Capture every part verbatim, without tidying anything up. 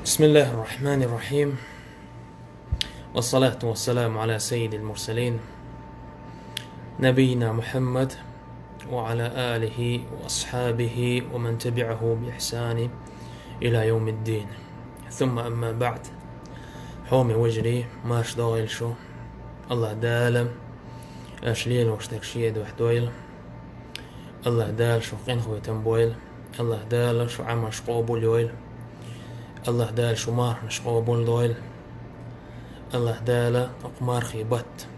بسم الله الرحمن الرحيم. والصلاة والسلام على سيد المرسلين نبينا محمد وعلى آله وأصحابه ومن تبعه بإحسان إلى يوم الدين. ثم أما بعد. Хьоме вежарий, марша догӀийла шу. АллахӀ Дала аша лелош дерг шен дуьхьа дойла. АллахӀ Дала шух къинхетам бойла. АллахӀ Дала шун Ӏамалш къобал йойла. АллахӀ Дала шун марханаш къобал дойла. АллахӀ Дала оцу мархий баттахь.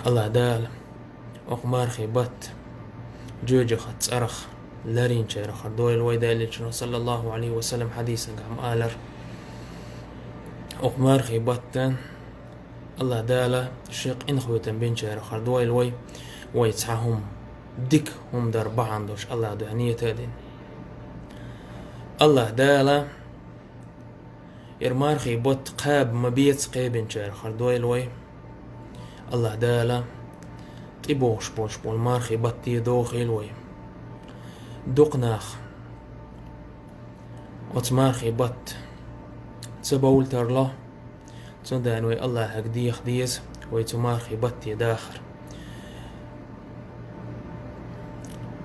АллахӀ Дала оцу мархий баттахь жоьжахатин цӀарах ларйинчарах дойла вай, Делан Элчано, саллаллахӀу Ӏалайхи ва саллам, хьадисангахь ма-аллара. Оцу мархий баттахь АллахӀ Дала шен къинхетам бинчарах дойла вай, вай цхьа хӀума, дика хӀума дар бахьана долуш АллахӀан дуьхьа нийят а дина. АллахӀ Дала хӀара мархий бутт кхаба ма-безза кхаьбинчарах дойла вай. АллахӀ Дала тӀебогӀуш болуш болу мархий батте дохийла вай. Дукха нах оцу мархий батта ца бовла тарло, цундела вай АллахӀага деха деза вай цу мархий батте дахар.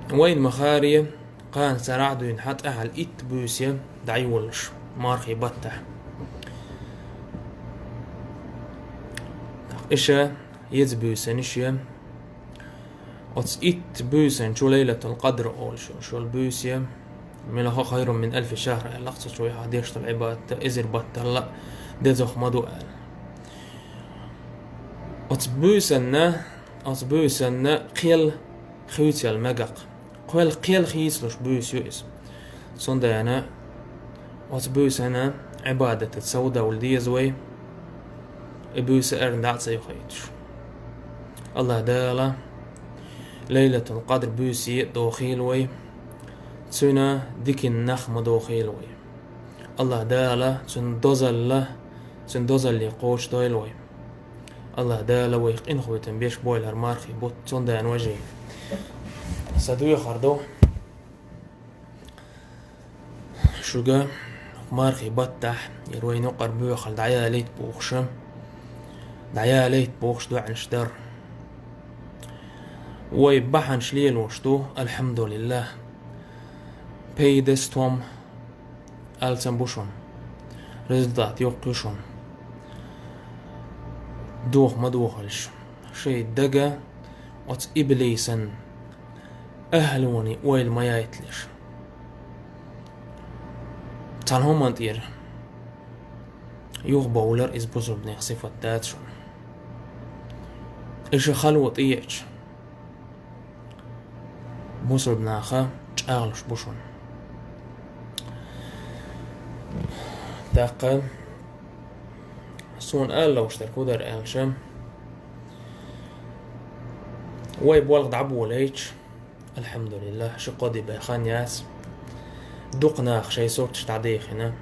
Вайна ма-харе, кхана царахь а дуьйна хьан тӀаьхьал итт буьйса дӀайолалуш мархий баттахь. Иша еза буьйсанаш я. Оцу итт буьйсанна чу Лайлатул-Къадр олуш йолу буьйса я. Мила хо хайрун мин алфи шахр аьлла, цу чу яхьа деш долу Ӏибадат эзар баттал а дезох ма ду аьлла. Оцу буьйсанна, оцу буьйсанна кхел хуьйцуш мегар ду. Кхел, кхел хийцалуш буьйса ю иза. Цундела оцу буьйсанна Ӏибадатаца совдовла деза вай, и буьйса эрна дӀа а ца юхуьйтуш. АллахӀ Дала Лайлатул-Къадр буьйса дохийла вай, цуьнан диканна нах ма дохийла вай. АллахӀ Дала цуьнан дозалла, цуьнан дозалле кхочушдойла вай. АллахӀ Дала вайх къинхетам беш бойла хӀара мархий бутт, цундела вежарий, сан доьхар ду шуьга мархий баттахь, хӀара вайна юкъара боьхалла дӀаялийта бохуш, дӀаялийта бохуш доӀанаш дар. Вай бахьанаш лелош ду, алхьамдулиллахӀ. Пайда, стом алсам бу шуна. Результат йоккха ю шуна. Доха ма дохалаш. Шайн дага оцу иблисан ахӀлуний ойла ма яйталаш. Цхьана хӀуманна тӀера юхабовлар иза бусурбанех сифат дац шуна. Иша хало тӀеэцча, бусурбанаха чӀагӀлуш бу шуна. ТӀаккха суна ала ловш дерг хӀун дара аьлча, вай болх дӀаболийча, алхьамдулиллахӀ, ши-кхо де бен хан яц, дукха наха шайн сурташ дӀадехина,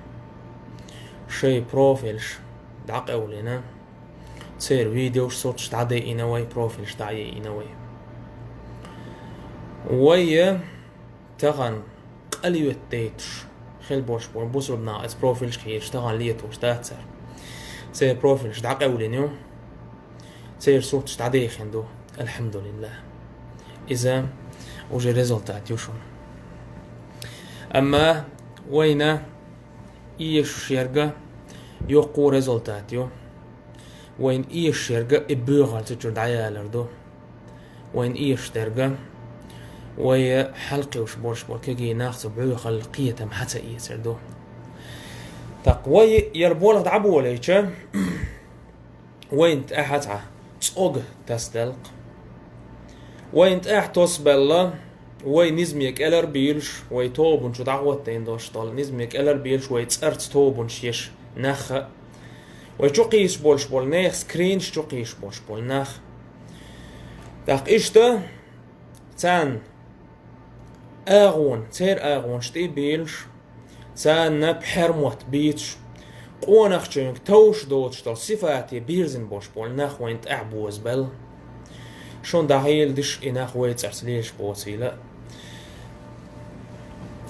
шайн профилаш дӀакъевлина, церан видеош, сурташ дӀадеина вай, профилаш дӀаяйина вай. Вай тахана къа летадайташ хила болуш болу бусурба нах, иза профилаш хийраш тахана летош дац цара. Церан профилаш дӀакъевлина ю, церан сурташ дӀадехина ду, алхьамдулиллахӀ. Иза уже результат ю шуна. Амма вайна эшаш ерг йоккха результат ю. Вайна эшаш ерг и боьхалла цу чуьра дӀаялар ду. Вайна эшаш дерг вай хьалакхуьуш болуш болу кегий нах цу боьхалла кхетам хьа ца эцар ду. ТӀаккха вай яра болх дӀаболийча, вайна тӀехь цхьа цӀог тасаделкъа. Вайна тӀехь тосабелла, вай низаме кӀелар а бийлаш, вай тобанна чу дӀахӀоттийна долуш долу низаме кӀелар а бийлаш, вай цӀарца тобанаш еш нах а, вай чукхийсуш болуш болу нехан скринаш чукхийсуш болуш болу нах. ТӀаккха иштта царна агӀон, церан агӀонаш тӀе а бийлаш, царна пхьермотт бийцаш, къонахчуьнга товш доцуш долу сифате бирзина болуш болу нах вайна тӀехь бозабелла. Шуна дӀахьийла диш и нах вай цӀарца лелаш боцийла.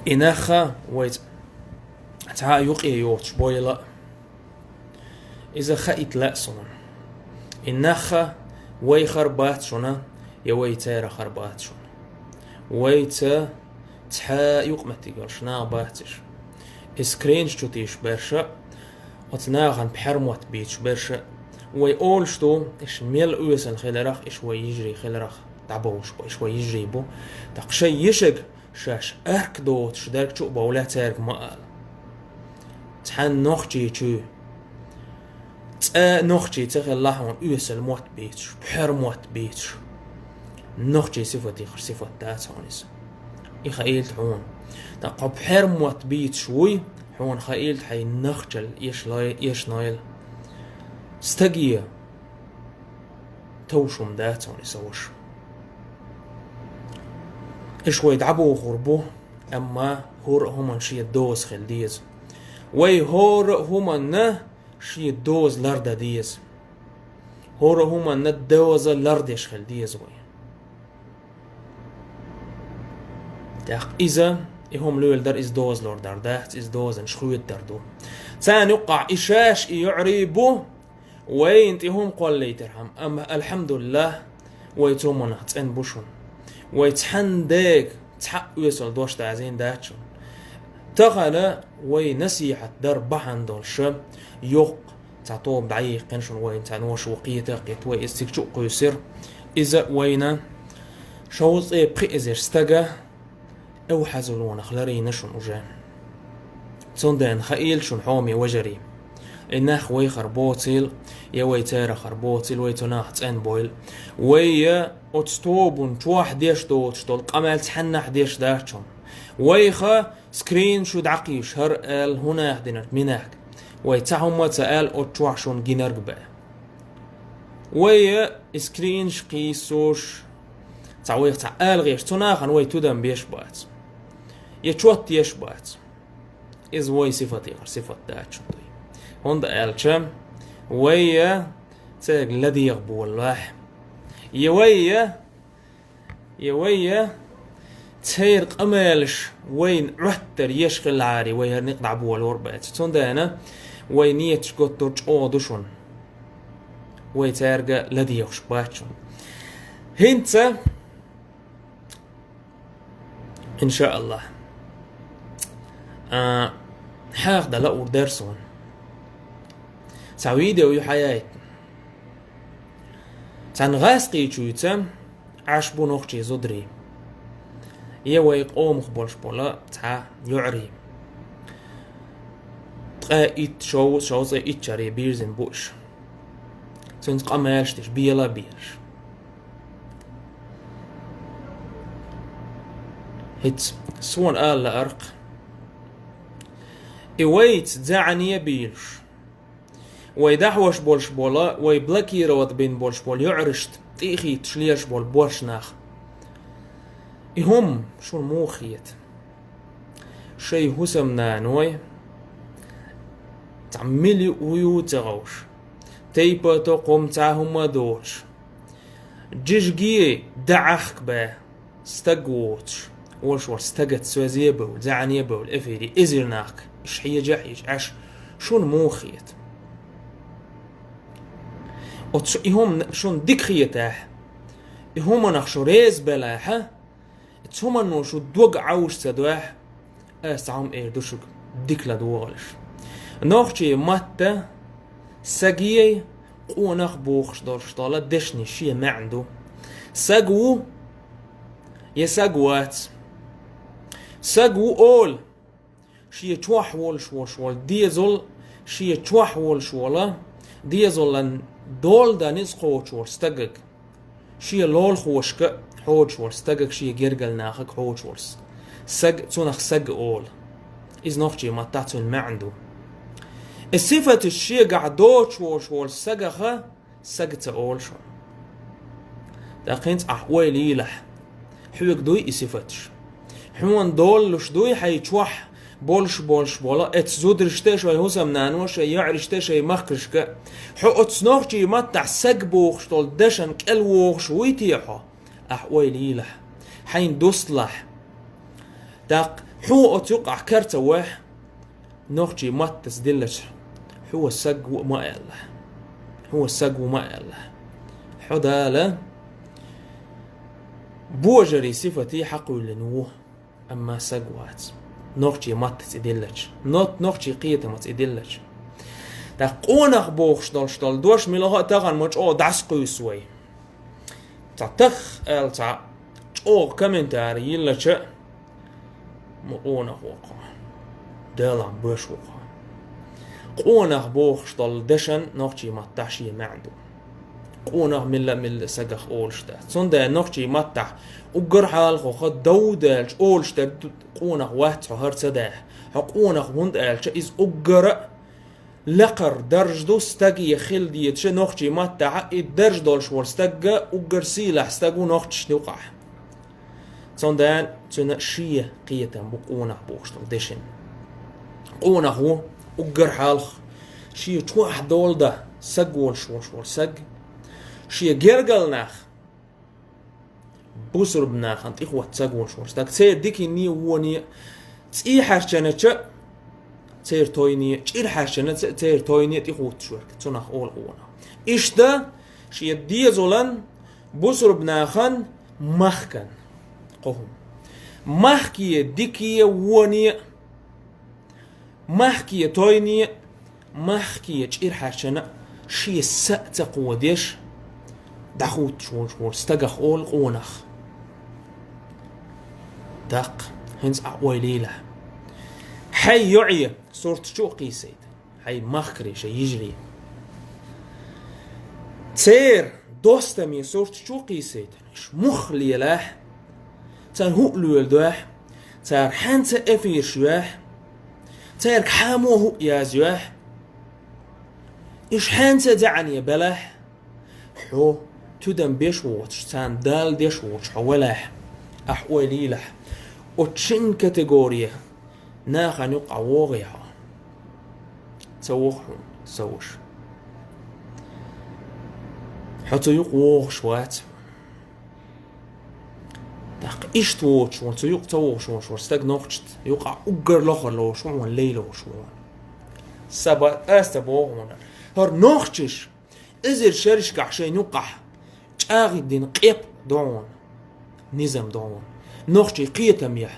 И нах а вай цӀ-, цхьа а юкъе йоцуш бойла а. Иза хаийта лаьа суна. И нахха вайхара бац шуна, я вай церахара бац шуна. Вайца цхьа а юкъаметтиг йолуш наха бац уьш. И скринаш чу тийша берш а, оцу нахана пхьермотт бийцуш берш а, вай олуш ду, уьш мел оьсал хиларх, уьш вай йижарий хиларх дӀабовлуш бу, уьш вай йижарий бу. ТӀаккха шайн йишега шаьш аьрка доцуш дерг чу а бовлий цаьрга ма ала. Цхьана нохчичуьй, цкъа нохчий ца хилла хьуна оьсал мотт бийцуш, пхьермотт бийцуш. Нохчий сифатехара сифат дац хьуна иза. И хаийла хьуна. ТӀаккха хьо пхьермотт бийцуш вуй, хьуна хаийла хьайн нахчал эшнойла. Стаге товш хӀума дац хьуна и, сан ваша. Уьш вай дӀабохур бу, амма хӀора а хӀуманна шен доза хила деза. Вай хӀора а хӀуманна шен доза лардан деза. ХӀора а хӀуманна доза лардеш хила деза вай. ТӀаккха иза, и хӀума леладар, иза доза лардар дац, иза дозанаш хоьттудар ду. Царна юккъахь и шаьш и йоӀарий бу, вайна тӀе хӀума кхоллийтархьама, амма, алхьамдулиллахӀ, вай цу хӀуманах цӀена бу шуна. Вай цхьана дега цхьа а оьсал дош дазийна дац шуна. Тахана вай насихьат дар бахьана долуш, йоккха цхьа тоба дӀайихкина шуна вайна, цхьа ноша ву кхета а кхета, вай иза цига чу а кхуьйсира. Иза вайна шовзткъе пхи эзар стага эвхьазлонах ларийна шуна уже. Цундела хаийла шуна, хьоме вежарий, и нах вайхара боцийла, я вай церахара боцийла, вай цу нахах цӀена бойла. Вай я оцу тобанна чохь деш доцуш долу къамел цхьаннахь деш дац хьуна. Вайха скрин шу дӀакхийша, хӀара аьлла хӀун нах динарг, минахка. Вай цхьа хӀумма а ца аьлла, оцу чохь шуна гинарг бен. Вай я и скринаш кхийсош, цхьа вайх цхьа ала гӀеш, цу нахана вай тидам беш бац. Я чот еш бац. Иза вай сифатехара сифат дац шуна дуй. ХӀунда аьлча вай я цаьрга ладегӀа болалахь. Я вай я, я вай я церан къамелаш вайна Ӏоттар еш хилахьара, вай хӀара некъ дӀаболор бац. Цундела вай нийяташ готтур чӀогӀа ду шуна. Вай цаьрга ладегӀаш бац шуна. ХӀинца Иншааллах. А, хьаха дан лаьа дара суна. Цхьа видео ю хьаяйтина. Цхьана гӀазкхичуьйца Ӏаш бу нохчий зударий. Я вай къомах болуш болу цхьа йоӀарий. Ткъе итт шов, шовзткъе итт шаре бирзина бу уьш. Цуьнца къамелаш деш, бела а белаш. ХӀинца суна ала лаьара-кх. И вайца зӀене а бийлаш, вай дӀахьош болуш болу, вай блокировать бина болуш болу йоӀаршна тӀе а хийтташ лелаш болу боьрша нах. И хӀума шуна муха хета? Шайн хӀусамнаной цхьа мила ю а ца хууш, тайпа-токхам цхьа хӀума а доцуш, жижиган дӀахьакха бен стаг воцуш, олуш волу стагаца соьзе а бевлла, зӀене а бевлла, эфире эзар нах, иш хьежа а хьежа Ӏаш, шуна муха хета? Оцу и хӀума шуна дика хетахь, и хӀуманах шу реза белахь, цу хӀумано шу дог Ӏовжа ца доьхь, аса цхьа хӀума эр ду шуьга, дика ладогӀалаш. Нохчийн матта сагий, къонах бохуш долуш долу дешнийн шен маьӀна ду. Саг ву, я саг вац? Саг ву олу шен чохь волуш волуш волу дезал, шен чохь волуш волу дезалан дола дан ницкъ кхочуш волу стагага, шен лулахошка а хьоьжуш волу стагага, шен гергара нахага хьоьжуш волу с-, саг, цунах саг олу. Иза нохчийн маттахь цуьнан маьӀна ду. И сифаташ шегахь доцуш волуш волу сагаха саг ца олу шуна. ТӀаккха хӀинца ахь ойла йийлахь. Хьоьга дуй и сифаташ? Хьуна долалуш дуй хьайн чохь болуш болуш болу эцу зударшта а, шайн хӀусамнаношта а, йоӀаршта а, шайн махкашка а? Хьо оцу нохчийн маттахь саг бохуш долу дашан кӀел вогӀуш вуй те хьо? Ахь ойла йийлахь. Хьайна дусталахь. ТӀаккха хьо оцу юкъахь кара ца вахь, нохчийн маттаца диллача, хьо саг ву ма аьлла. Хьо саг ву ма аьлла. Хьо Дала божарий сифатий хьакхуьйлина ву, амма саг вац. Нохчийн маттаца и диллача, нот-, нохчийн кхетамаца и диллача. ТӀаккха къонах бохуш долуш долу дош мила а тахана ма чӀогӀа дӀасакхуьйсу вай. Цхьа тах аьлла, цхьа чӀогӀа комментарий йиллача, ма къонах ву-кх хьо. Делахь боьш ву-кх хьо. Къонах бохуш долу дешан нохчийн маттахь шен маьӀна ду. Къонах милла-милла сагах олуш дац. Цундела нохчийн маттахь уггар хьалха хьо дов даьлча олуш дерг ду, къонах вац хьо хӀара ца дахь. Хьо къонах хӀунда аьлча, иза уггара а лакхара дарж ду стаге хила дезаш, нохчийн маттахь и дарж долуш волу стаг уггар сийлахь стаг ву нохчашна юкъахь. Цундела цуьнан шен кхетам бу къонах бохуш долу дешан. Къонах ву уггар хьалха шен чохь долу дан саг волуш волуш волу саг, шен гергал нах, бусурба нахана тӀехӀотта саг волуш волу стаг, церан дикане а, воне а, цӀий хьаьрчинача а, церан тойне а, чӀир хьаьрчинача а, церан тойне а тӀехӀуттуш верг, цунах олу къонах. Иштта шен дезалан, бусурба нахана, махкан кхо хӀума. Махке дикане а, воне а, махке тойне а, махке чӀир хьаьрчина а шен са а ца кходеш, дӀахӀуттуш волуш волу стагах олу къонах. ТӀаккха, хӀинца ахь ойла йийла. Хьайн йоӀе сурт чу а кхийсийта, хьайн махкарий, шайн йижарий. Церан достаме сурт чу а кхийсийта, уьш муха лелахь, царна хӀуъа лоьладохь, цара хьаьнца эфираш йохь, цаьрга хьамо хӀуъа язйохь, уьш хьаьнца а зӀене белахь, хьо тидам беш воцуш, царна Дала деш воцуш хьо валахь, ахь ойла йийлахь, оцу шина категория нахана юкъахь вогӀий хьо? Ца вогӀу хьуна, сан ваша. Хьо цу юкъа вогӀуш вац. ТӀаккха иштта воцуш ву, цу юкъа ца вогӀуш волуш вара стаг нохчашца юкъахь уггар лохар лоруш ву хьуна, лай лоруш ву хьуна. Саба, ас ца боху хьуна. ХӀара нохчаша эзар шерашкахь шайна юкъахь чӀагӀдина къеп ду хьуна, низам ду хьуна. Нохчийн кхетамехь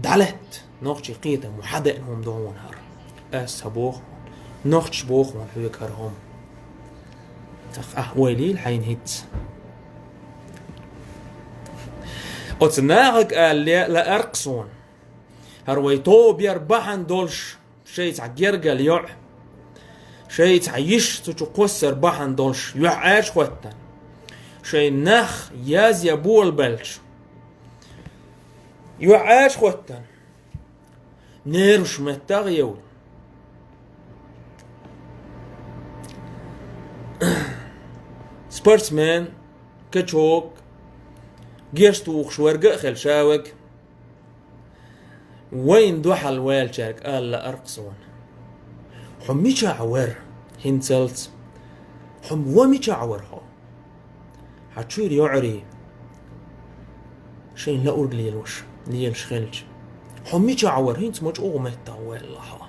дӀалаьтта, нохчийн кхетамо хьадеана хӀума ду хьуна хӀара. Ас ца боху хьуна, нохчаша боху хьуна хьоьга хӀара хӀума. ТӀаккха ахь ойла йийла хьайна хӀинца. Оцу нахага ала лаьа лаьа-кх суна, хӀара вай тоба яр бахьана долуш, шайн цхьа гергара йоӀ, шайн цхьа йиша цу чу кхоссар бахьана долуш юьхьӀаьржа хӀоьттина, шайн нах язъян болабелча, юьхьӀаьржа хӀоьттина, нерваш меттах а евлла. Спортсмен, качок, геш тухуш верг а хилла ша верг. Вайна дуьхьал ваьллачаьрга ала лаьа-кх суна: хьо мичахь вара хӀинцалц? Хьо вон мичахь вара хьо? Хьан чуьра йоӀарий шайна лаург лелош, лелаш хилча, хьо мичахь вара, хӀинца ма чӀогӀа меттах ваьлла хьо?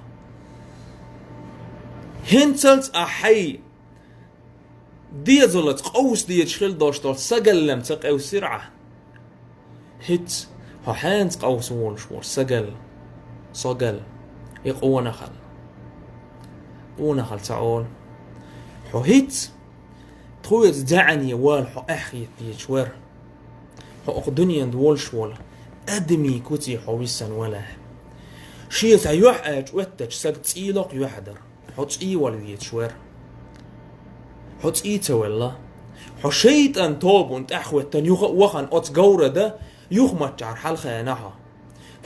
ХӀинцалц ахь хьайн дезалаца къовса дезаш хила долуш долу сагаллам ца къевсира ахь. ХӀинца хьо хьенца къовса волуш волу сагал, сагал, и къонахал. Къонахал ца Ӏола. Хьо хӀинца тхоьца зӀене вала хьо эхь хеташ вара. Хьо окху дуьненна волуш волу адамийн куьце хьо висина валахь. Шен цхьа юьхьӀаьржа оьттачу сага цӀий локху юьхь дара. Хьо цӀий вала везаш вара. Хьо цӀий ца велла. Хьо шайтӀан тобанна тӀаьхьахӀоьттина юха а вахана оцу говра дан юхамаччахьара хьалхана хьо.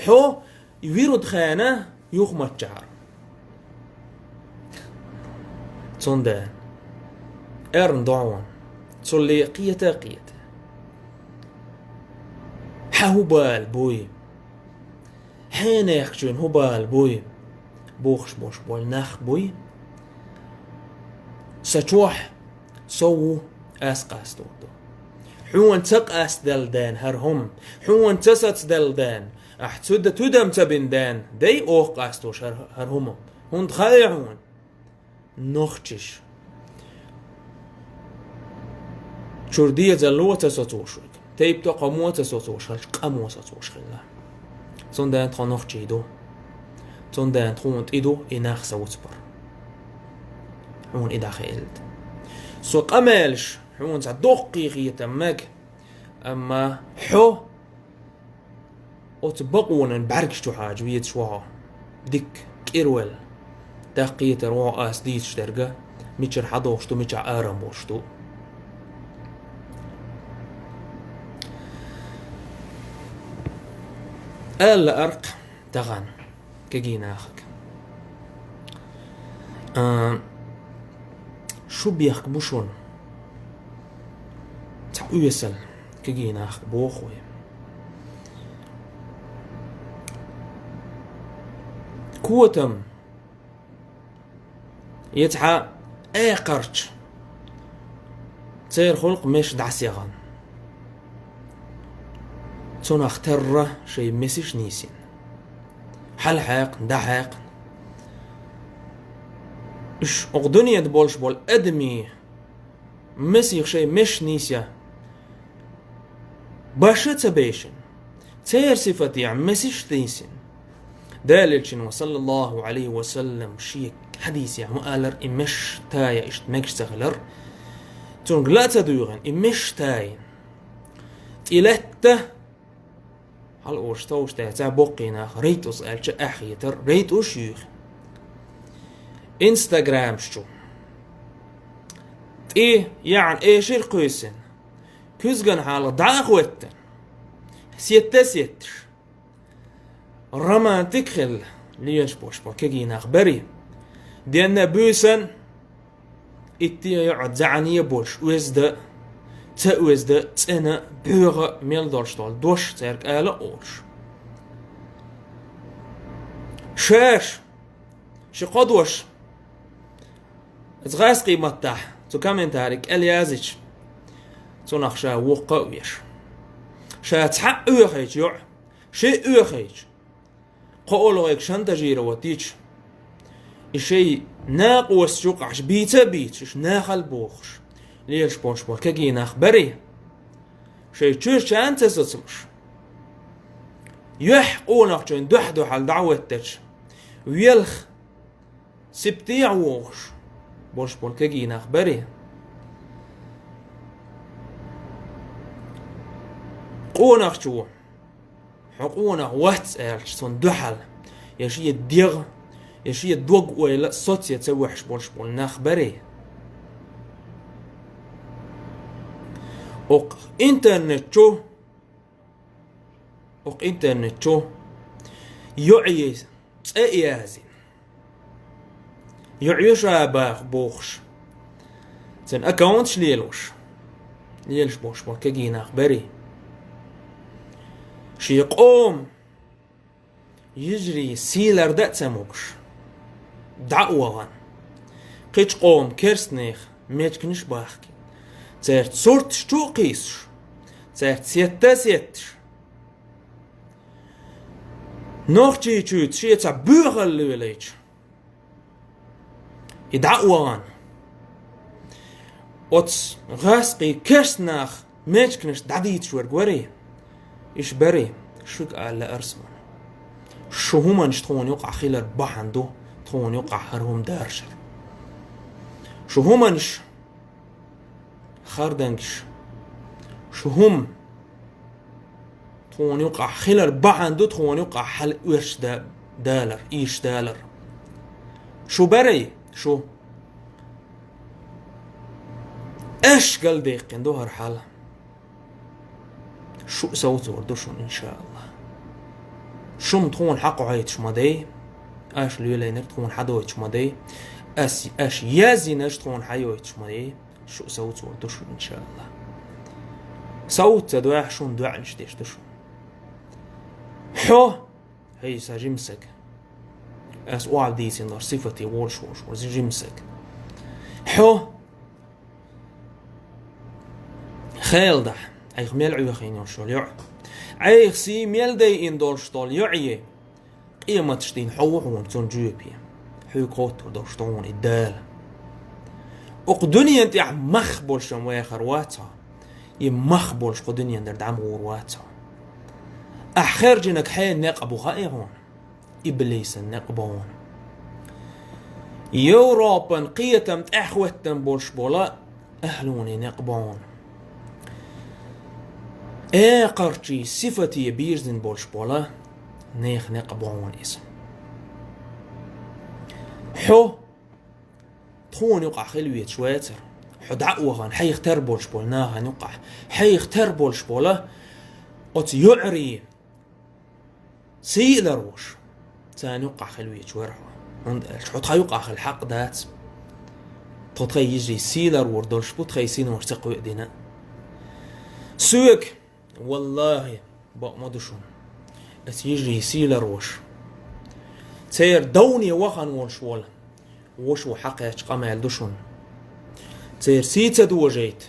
Хьо вируда хана юхамаччахьара. Цундела эрна догӀун, цулле кхета а кхета. Хьан хӀун бала буй? Хьенехчун хӀун бала буй? Бохуш болуш болу нах буй. Сан чохь со ву, ас къастор ду. Хьуна ца къастаделла дена хӀара хӀума, хьуна ца сацаделла дена, Ахь цу да тудам ца бин ден, дай оха къастош хӀар, хӀар хӀума. ХӀунда хаьа хьуна? Нохчиш. Чур деза ло ца соцош вайга. Тайп токхамо ца соцош, хьалч къамо соцош хилла. Цунден тхо нохчий ду. Цунден тхуна тӀи ду, и нах са вуцпар. Хьуна и даха элд. Со къамелаш, хьуна ца доккхий хета мег, амма хьо оцу бакъонан бӀаьргаш чу хьажа везаш ву хьо. Дикка кӀирвелла. Даккхийтар ву хьо ас дийцаш дерга, мичара хьадохуш ду, мичахь арам болуш ду. Аьлла аркъ тахана кегий нахага. А, шу бехк бу шуна. Цхьа оьсал кегий нахага боху вай. Котам, я цхьа экхарча, церан хулкъ меш дӀасехана. Цунах тарра шайн месаш нийсина. Хьалхьекхна, дӀахьекхна. Уьш окху дуьненан болуш болу адамийн месих шайн меш нийса. Баша ца бешина. Церан сифатехь месаш нийсина. Далилчино, саллаллаху алейхи ва саллам, шен хьадисехь ма аллара, и меш тая иштта мегаш ца хилар. Цунга ла а ца дуьйгӀина, и меш тайна. ТӀе лаьтта, хьала уьш товш тӀе, цхьа боккхий нах, рейтӀус аьлча, аьхьетар, рейтӀус юьйхи. Инстаграмаш чу. ТӀе, яӀни, эшира кхуьйсина. Куьзган хьалха дӀа а хӀоьттина. Сетта а сетташ. Романтик хилла, лелаш болуш бо кегий нах барий. Денна буьйсан, итте а йоӀа заьӀане а болуш, оьзда, ца оьзда, цӀена, боьха, мел долуш долу дош цаьрга ала а олуш. Шаьш, ши кхо дош, иза гӀазкхийн маттахь, цу комментарий кӀел язйича, цунах ша воккха а веш. Ша цхьаъ оьхайча йоӀ, ши оьхайча, кхо олгӀайга шантажировать йича, и шайн накъосташ юкъахь бийца а бийцаш, нахал бохуш, лелаш болуш бо кегий нах барий. Шайн чуьрчарна ца сацалуш. Юьхь къонахчун дуьхь-дуьхьал дӀахӀоьттича, велха, сиптехь вогӀуш болуш болу кегий нах барий. Къонахчо, хьо къонах вац аьлча, цунна дуьхьал, я шен дегӀ, я шен дог-ойла соц я ца вехьаш болуш болу нах барий. Окху интернет чу, окху интернет чу йоӀе цӀе а язйина, йоӀ ю ша баха бохуш, цуьнан аккаунташ лелош, лелаш болуш бо кегий нах барий. Шен къоман йижарий сий лардан а ца могуш, дӀа а вахана, кхечу къоман керстанех мечканаш а бахкий, цаьрца сурташ чу а кхийсуш, цаьрца сетта а сетташ, Нохчийчуьйца шен цхьа боьхалла лелайча, и дӀа а вахана, оцу гӀазкхийн керстанах мечканаш дӀадийцаш верг варий, иша барий, шуьга ала лаьара суна. Шу хӀуманаш тхуна юкъахь хилар бахьана ду, тхуна юкъахь хӀара хӀума даршар. Шу хӀуманаш, хардангаш, шу хӀума тхуна юкъахь хилар бахьана ду, тхуна юкъахь хьала оьшуш да-, далар, ийшаш далар. Шу барий, шу. Аш галдаьккхина ду хӀара хьал. Шу а совцор ду шуна, иншааллах. Шу-м тхуна хьакхойтуш ма дай, аш лелайнарг тхуна хьадойтуш ма дай, ас, аш язйинарш тхуна хьайойтуш ма дай. Шу а совцор ду шуна, иншааллах. Совца ца доьхьа шуна доӀанаш деш ду шуна. Хьо, хӀей, сан жима саг. Ас охьа дийцина долу сифате волуш волуш вара жима саг. Хьо, хела дахь, айхьа мел Ӏоьхийна йолуш йолу йоӀ. Ӏайха сий мел дайина долуш долу йоӀе, къематаш дийнахь хьо ву хьуна цунна жоьпе. Хьоьга хоттур долуш ду хьуна и Дала. Укх дуьнен тӀехь мах болуш-м вехар вац хьо. И мах болуш кху дуьнен тӀера дӀа ма гӀур вац хьо. Ахь хаьржинарг хьенан некъ бу хаьий хьуна? Иблисан некъ бу хьуна. Европан кхетам тӀаьхьахӀоьттина болуш болу ахьлуний некъ бу хьуна. Экхарчий сифате бирзина болуш болу нехан некъ бу хьуна иза. Хьо тхуна юкъахь хила везаш вацара. Хьо дӀа а вахана, хьайх тера болуш болу нахана юкъахь, хьайх тера болуш болу оцу йоӀарий сий а ларвеш, царна юккъахь хила везаш вара хьо. ХӀунда аьлча хьо тхан юккъахь хила хьакъ дац. Тхо тхайн йижарий сий ларвур долуш бу, тхайн синош ца кхоьадина. Соьга, валлахӀи, бакъ ма ду шуна, аса йижарий сий ларвеш, церан довне вахана волуш волу ваша ву хьакхаьчча къамел ду шуна. Церан сий ца дожийта,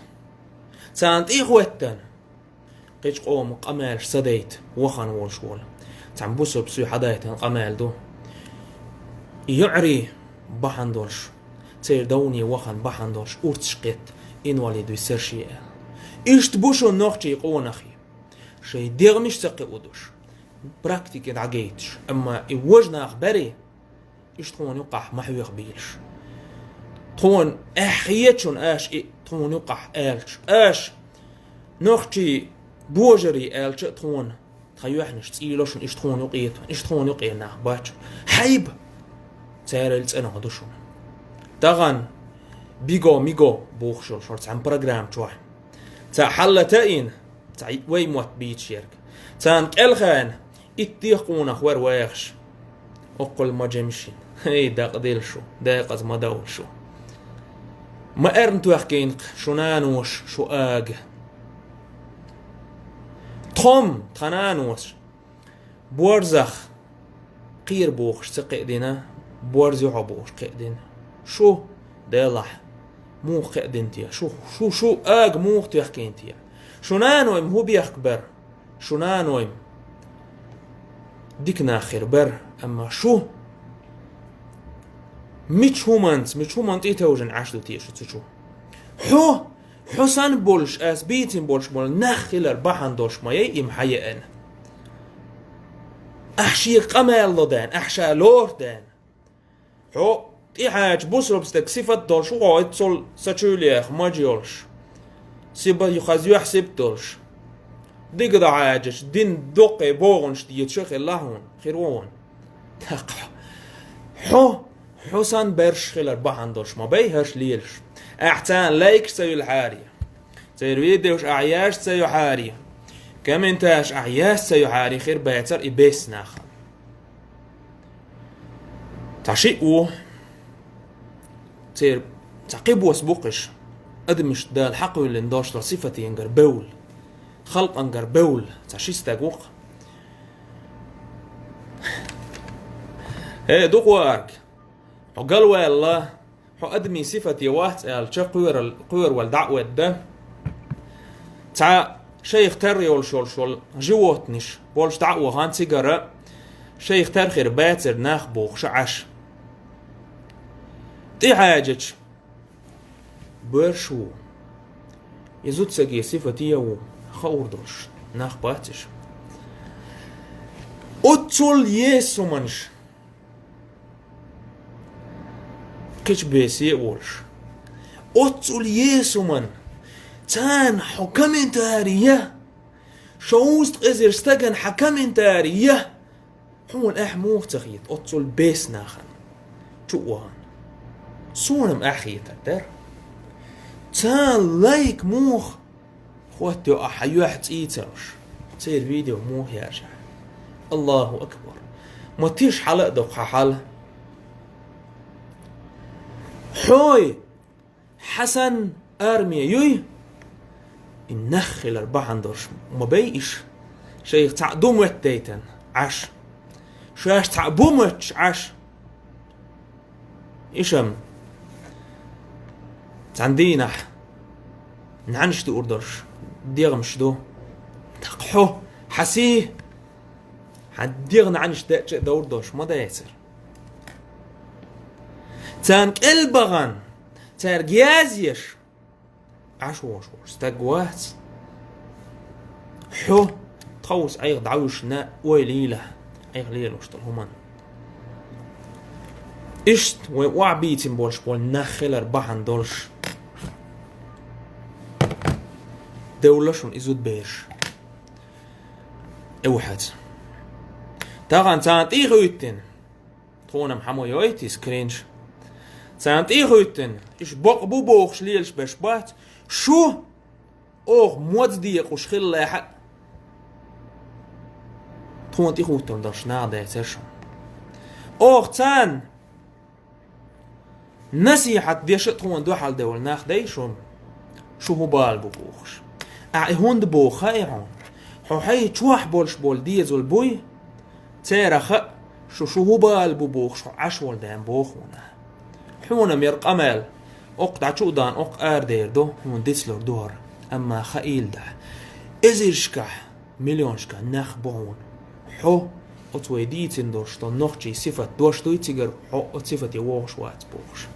царна тӀе а хӀоьттина, кхечу къоман къамелаш ца дайта вахана волуш волу цхьана бусалба суьйхьа дайтина къамел ду. И йоӀарий бахьана долуш, церан довне вахана бахьана долуш урсаш кхетта, инвалид висира шен аьлла. Иштта бу шуна нохчий къонахий. Шайн дегӀмаш ца кхиудуш, практике дӀагайташ, амма и важа нах берий, иштта тхуна юккъахь ма хьоьху бийлаш. Тхуна эхь хеташ шуна аша и тхуна юккъахь аьлча, аша нохчий божарий аьлча а тхуна тхан юьхьанаш цӀийло шуна, иштта тхуна юкъе тхуна, иштта тхуна юкъе нах бац. Хьайба! Церан цӀена ду шуна. Тахана биго-миго бохуш йолу шуна цхьана программа чохь. Цхьа хьалла таина, цхьа вай мотт бийцаш ерг. Царна кӀелхана иттех къонах вара вехаш. Оккхул ма жемашин. Эй, дакъа дила шу, декъаза ма довла шу. Ма эрна тоьхкийна шу нанош, шу ага. Тхом, тхан нанош, борзах кхера бохуш ца кхиадина, борз ю хьо бохуш кхиадина. Шу, делахь, муха кхиадина те? Шу, шу, шу ага муха тоьхкийна те? Шу наной-м хӀун бехк бара? Шу наной-м дика нах хир бара, амма шу мича хӀуманца, мича хӀуманна тӀетовжина Ӏаш ду те шу цу чу? Хьо, хьо санна болуш, ас бийцина болуш болу нах хилар бахьана долуш ма яй и ма хьан еана. Ахь шега къамел ло даьна, ахь ша лору даьна. Хьо тӀехьаьча бусурба стаг сифат долуш ву хьо, иццул са чуьйлех мажа йолуш, сиба хаза юьхь сиба долуш. Дика дан хьаьжачу дин доккхе богӀунаш дийца ша хилла хьуна, хир ву хьуна. ТӀаккха хьо, хьо санна берш хилар бахьана долуш ма бай хӀорш лелаш. Ахь царна лайкаш ца юьлхьари, церан видеош ахь яш ца юьхьари, комментарш ахь яш ца юьхьари, хир бацара и бес нахана. Цхьа шиъ ву, церан цхьа кхин бос бу кхиш, адамашна Дала хьакхоьллина долуш долу сифатенгара бевлла, халкъангара бевлла, цхьа ши стаг ву-кх. ХӀей, дукхаварг, хьо галваьлла, хьо адамийн сифате вац аьлча, кхоьрал-, кхоьравала дӀа а ведда. Цхьа шайх тера йолуш йолуш волу животныш болуш дӀа а вахана цигара, шайх тера хир бацара нах бохуш Ӏаш. ТӀехьаьжача, боьрша ву. И зудсаге сифате а ву, хаур долуш нах бац иша. Оццул еса хӀуманаш. Кхечу бесе а волуш. Оццул еса хӀуманна. Царна хьо комментарий я. Шовзткъа эзар стагана хьан комментарий я. Хьуна ахь муха ца хета, оццул бес нахана чу а вахана. Суна-м ахь хетар дара. Царна лайк муха хӀоттайо ахь хьан юьхь цӀийцалуш, церан видео муха яьржа? Аллаху акбар! Ма тиша хьала а доккху хьан хьал. Хьой, хьан санна арме юй? И нах хилар бахьана долуш ма бай иша. Шайх цхьаъ ду моьттайтан Ӏаш. Шаьш цхьаъ бу моьттуш Ӏаш. Иша-м цхьана дийнахь нӀаьнаш дуур долуш дегӀамаш ду. ТӀаккха хьо, Хьан сий, хьан дегӀ наӀанаш деача а довр долуш ма дацара. Царна кӀел бахана, цаьрга язъеш, Ӏаш вогӀуш волу стаг вац. Хьо тховса Ӏайха дӀавуьжна ойла йийла, Ӏайха лелош долу хӀуманна. Иштта вай охьабийцина болуш болу нах хилар бахьана долуш. Девлла шуна и зудбераш. Эвхьаца. Тахана царна тӀехӀуьттина. Тхуна-м хьан ма йойту иза кринж. Царна тӀехӀуьттина, иша бакъ бу бохуш лелаш берш бац. Шу оха модз декъуш хилла лаьхьа, тхуна тӀехӀуттур долуш нах дацара шуна. Оха царна насихьат деш а тхуна дуьхьал девлла нах дай шуна, шу хӀун бала бу бохуш. Ахьа и хӀунда боху хаьий хьуна? Хьо хьайн чохь болуш болу дезал буй? Церан хаьа, шу шу хӀун бала бу бохуш хьо Ӏаш волу ден боху хьуна. Хьуна-м яра къамел, оккха дӀачу а дан, оккха арадер ду, хьуна дицлур ду хӀара. Амма хаийла дахь, эзаршкахь, миллионашкахь нах бу хьуна. Хьо оцу вай дийцина долуш долу нохчийн сифат дош дуй цигара, хьо оцу сифате вогӀуш вац бохуш.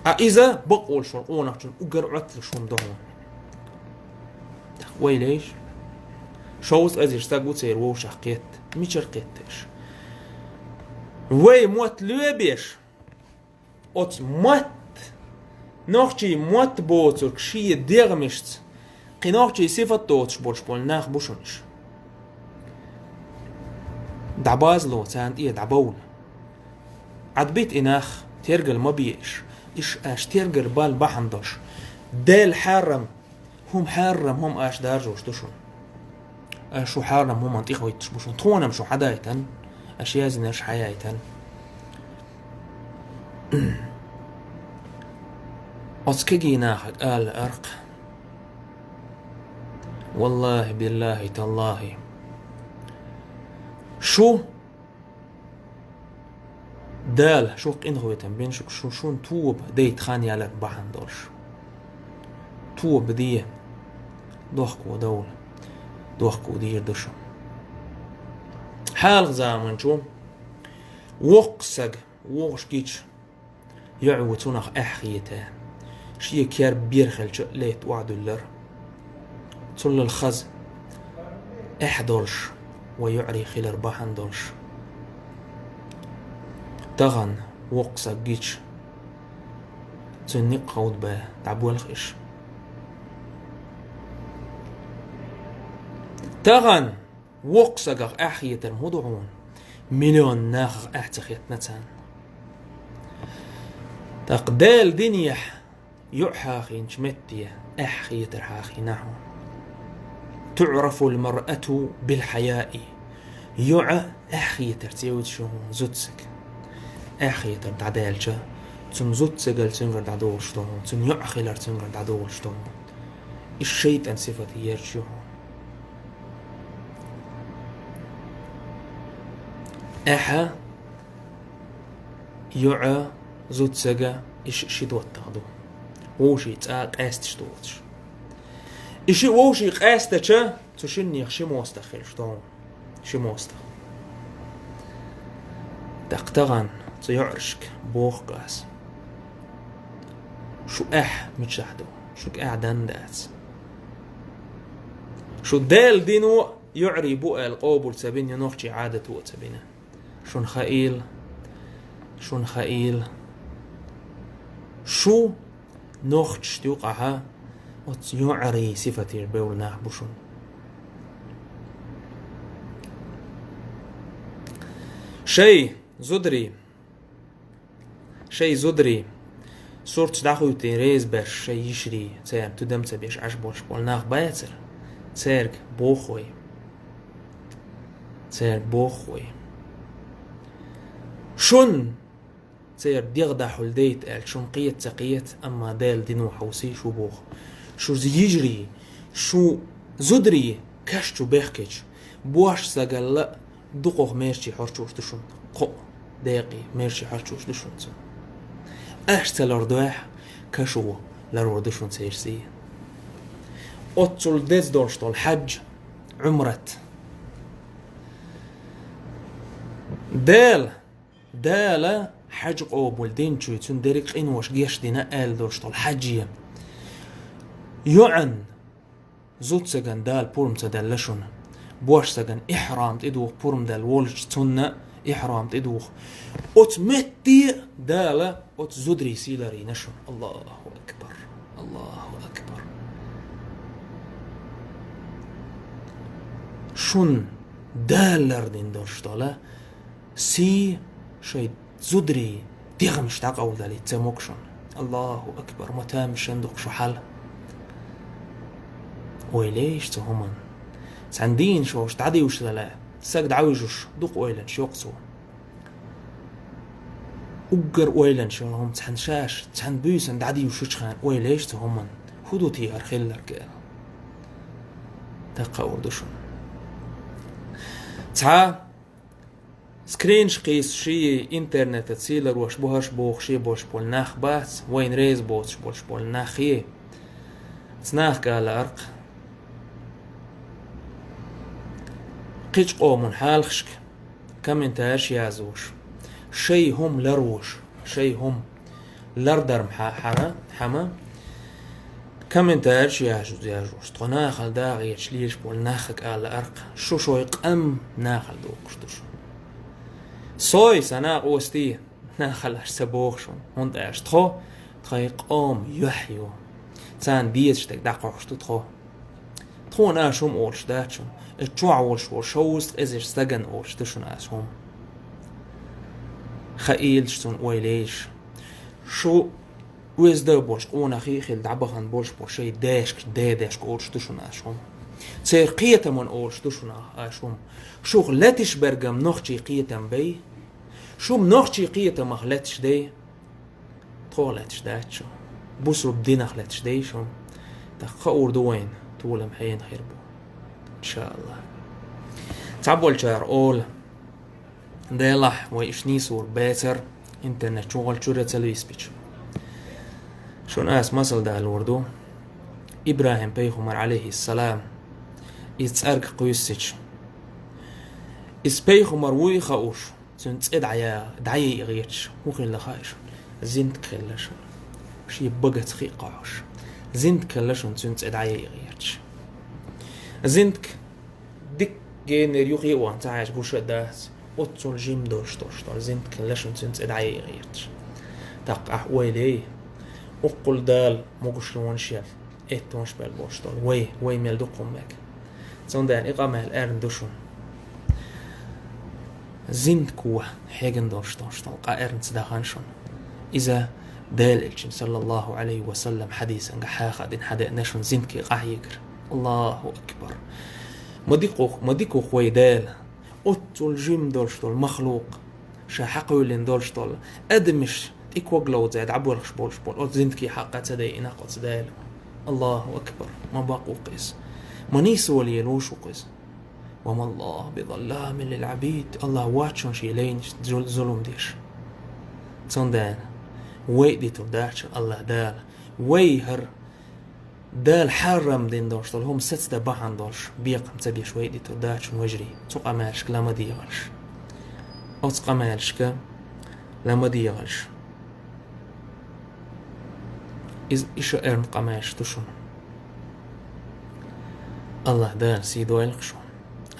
Ткъа иза бакъ волуш волу къонахчун уггар Ӏотталуш хӀума ду хьуна. Ойла еш. Шовзткъа эзар стаг ву церан вовшах кхетта. Мичара кхетта аша? Вай мотт лоьбеш, оцу мотт, нохчийн мотт боцург шен дегӀамашца, кхин нохчийн сифат доцуш болуш болу нах бу шуна иша. ДӀабазало царна тӀе, дӀабовла. Ӏадбита и нах, тергал ма бе иша. Иша аша тергал бан бахьана долуш. Дела хьарам, хӀума хьарам, хӀума аша даржош ду шуна. Аша шу хьарам хӀуманна тӀехӀуьттуш бу шуна. Тхуна-м шу хьан дайтан, аша яздинарш хьан яйтан. Оцу кегий нахаг ала аркъ. Валлахи, биллахи, таллахи. Шу Дала шух къинхетам бина шу, шу, шуна тоба дайта хан ялар бахьана долуш. Тоба де, дохко довла, дохко дийр ду шу. Хьалха заманчу воккха саг вогӀуш гича, йоӀ ву цунах эхь хета. Шен кер бер хилча а летта охьадуьллар. Цуллал хаза эхь долуш, вай йоӀарий хилар бахьана долуш. Тахана воккха саг гича, цуьнан некъ ховда бен дӀабоьлху иша. Тахана воккха сагах эхь хетар хӀун ду хьуна? Миллион нахах эхь ца хетна царна. ТӀаккха Делан динехь йоӀ хьахийнчу метте эхь хетар хьахийна хьуна. تعرف المرأة بالحياء. ЙоӀ эхь хетарца евзаш ю хьуна зудсаг. Эхь хетар дӀадаьлча, цуьнан зудсагал цуьнгара дӀадолуш ду хьуна, цуьнан йоӀ хилар цуьнгара дӀадолуш ду хьуна. Иза шайтӀан сифат ерча ю хьуна. Эхьа, йоӀа, зудсага, иша ши доттагӀа ду. Вовшийн цӀа къаьсташ доцуш. И ши вовшийн къаьстача, цу шиннех ши мостагӀа хилаш ду хьуна. Ши мостагӀа. ТӀаккха тахана цу йоӀаршка боху-кх ас. Шу эхь мичахь ду? Шуьга эхь дан дац. Шу Делан дино йоӀарий бу аьлла къобал ца бина, я нохчийн Ӏадато а ца бина. Шуна хаийла, шуна хаийла. Шу нохчашна юкъахь оцу йоӀарийн сифатера бевлла нах бу шуна. Шай, зударий, шай, зударий, сурташ дӀахуьйтийна реза беш шай йишарий, царна тидам ца беш Ӏаш болуш болу нах бацара, цаьрга боху вай. Цаьрга боху вай. Шун церан дегӀ дӀахьулдайта аьлча, шуна кхета ца кхета, амма Делан дино хьовсий шу боху. Шу йижарий, шу зударий каш чу бехкича, бош сагалла дукхох мерчий хьорчуш ду шуна. Кхо декъий мерчий хьорчуш ду шуна цу. Аш ца лардойхь, кашо ларо ду шуна церан сий. Оццул деза долуш долу хьаьж, Ӏумрат, Дала, Дала хьаьж къобал динчуьнга цуьнан дерриг къинош гечдина аьлла долуш долу хьаьж. ЙоӀан зуда стагана Дала пурба ца делла шуна. Боьрша стагана ихьрам тӀедуху пурба делла волчу цунна ихьрам тӀедуху. Оцу метте Дала оцу зударийн сий ларйина шуна. Аллаху акбар! Аллаху акбар! Шуна Дала лардина долуш долу сий шайн зударийн дегӀмаш дӀакъовладалийта ца могу шуна. Аллаху акбар! Ма тамашийна ду-кх шу хьал. Ойла еш цу хӀуманна. Цхьана дийна шош дӀадуьйшуш далахь, стаг дӀавуьжуш дукха ойланаш йо-кх цо. Уггар ойланаш йолу хӀума цхьана шаьш, цхьана буьйсанна дӀадуьйшучхьана ойла еш цу хӀуманна, хӀун ду те хӀара хилларг аьлла. Даккха хуур ду шуна. Цхьа скринаш кхийсуш, интернетаца сий ларош бу хӀорш бохуш болуш болу нах бац, вайна реза боцуш болуш болу нах. Цу нахка ала аркъа. Кхечу къоман хьалхашка комментариш яздеш, шайн хӀума лардеш, шайн хӀума лардар хьа-, хьара, хьама, комментариш яздеш, тхо нахала дагӀа гӀерташ лелаш болу нахка ала аркъа, шу шайн къам нахала дохуш ду шу. Сой, сан накъостий, нахала аш ца боху шуна, хӀунда аьлча тхо тхайн къоман юьхь ю. Царна дезаш дерг дӀакхойкхуш ду тхо. Тхуна аш хӀума олуш дац шуна. И чохь волуш волу шовзткъа эзар стагана олуш ду шуна аш хӀума. Хаийлаш цунна ойла еш. Шу оьзда болуш къонахий хилла дӀабахана болуш болу шайн дешка, дедешка олуш ду шуна аш хӀума. Церан кхетаман олуш ду шуна аш хӀума. Шух леташ берг-м нохчийн кхетам бай. Шу-м нохчийн кхетамах леташ дай. Тхох леташ дац шу. Бусулба динах леташ дай шу. Тхан хуур ду вайна, толам хьенан хир бу. Иншааллах. Цхьаболчара олу: «Делахь, вай иштта нийсур бацара, интернет чухула чуьра ца лийсбича». Шуна ас масал далор ду. ИбрахӀим пайхамар, Ӏалайхиссалам, иза цӀерга кхуьссича, иза пайхамар вуй хууш, цуьнан цӀе дӀая-, дӀаяйа гӀерташ, хӀун хилла хаьа шуна? Зиндка хилла шуна. Шен багаца хи а кхохьуш. Зиндка хилла шуна цуьнан цӀе дӀаяйа гӀерташ. Зиндка дика генера юххе а вахана ца хьаьжча гуш а дац. Оццул жима долуш долуш долу зиндка хилла шуна цуьнан цӀе дӀаяйа гӀерташ. ТӀаккха ахь ойла яй, уккхул Дала могуш-лонаш ян, эттонаш бел болуш долу вай, вай мел ду кху мега. Цундела и къамел эрна ду шуна. Зиндко хьегна долуш долуш долу къа эрна ца дахана шуна. Иза Делан Элчан, саллаллаху Ӏалайхи ва саллам, хьадисанга хьаха дина хьадеана шуна зиндке къахьегар. Аллаху акбар! Ма дикух, ма дикух вай Дела. Оццул жима долуш долу махлукъ, ша хьакхуьйлина долуш долу адамаш тӀе ког ловза дӀабоьлхуш болуш болу оцу зиндке хьакъ ца дайина оцу Дела. Аллаху акбар! Ма бакъ ву-кх иза. Ма нийсо лелош ву-кх иза. «Ва маллаху бизалламин лил Ӏабид». Аллах вац шуна шен лайнашна зул-, зулум деш. Цундела вай а дитур дац шуна Аллах Дала. Вай хӀара Дала хьарам дина долуш долу хӀума сацадан бахьана долуш бекхам ца беш вай а дитур дац шуна, вежарий. Цу къамелашка ла ма дегӀалаш. Оцу къамелашка ла ма дегӀалаш. Иза иша эрна къамелаш ду шуна. Аллах Дала сий дойла-кх шуна.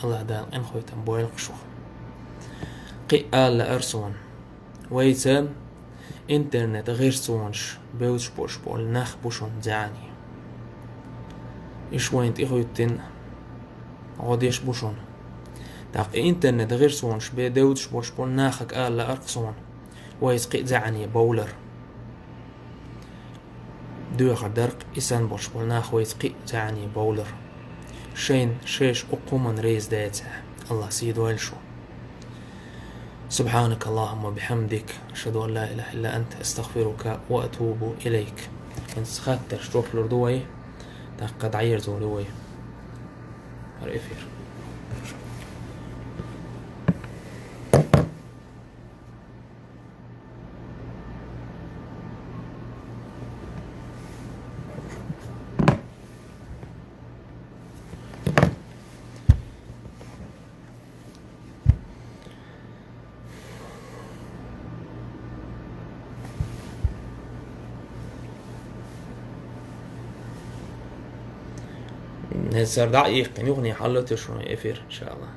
Аллах Дала къинхетам бойла-кх шух. Кхин а ала лаьара суна. Вайца интернет гӀирсонаш бевзаш болуш болу нах бу шуна зӀене. Иш вайна тӀехӀоьттина гӀо деш бу шуна. ТӀаккха и интернет гӀирсонаш бе девзаш болуш болу нахага ала лаьара-кх суна. Вайца кхин а зӀене бовлар. Доьхур дара-кх и санна болуш болу нах вайца кхин а зӀене бовлар. Шайна шайша укх хӀуманна реза дацахь, Аллах сий дойла шу. سبحانك اللهم وبحمدك، أشهد أن لا إله إلا أنت، أستغفرك وأتوب إليك. ХӀинца хаттарш жоп лур ду вай, тӀаккха дӀаерзор ю вай. ХӀара эфир. Гьа цар дӀаихкъин, юхни хьалатуш вай эфир, иншааллагь.